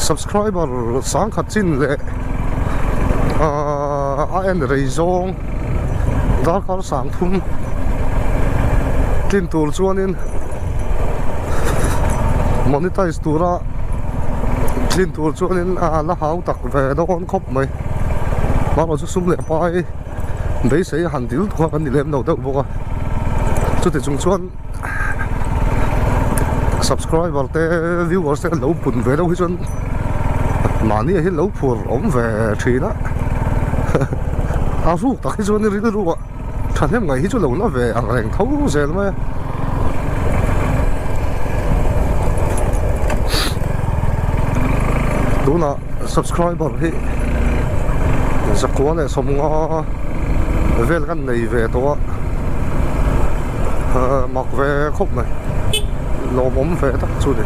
Subscriber sangkhat chin leh a en rei zawng darkar sangthum tlin tur chuanin monetize tura tlin tur chuanin a la hau tak ve dawn khawp mai amaherawh chu sum leh pai beisei a han dil thuak a ni lem lo deuh bawk a chuti chung chuan. Subscriber te viewers te lo pun ve deuh hi chuan mahni ah hian lo phur awm ve thin a a ruk tak hi chuan rilru ah thahnem ngaih hi chu lo la ve ang reng tho zel mai a. Tunah subscriber hi zakua leh sawmnga vel kan nei ve tawh a. Mak ve khawp mai lawmawm ve tak chu ni.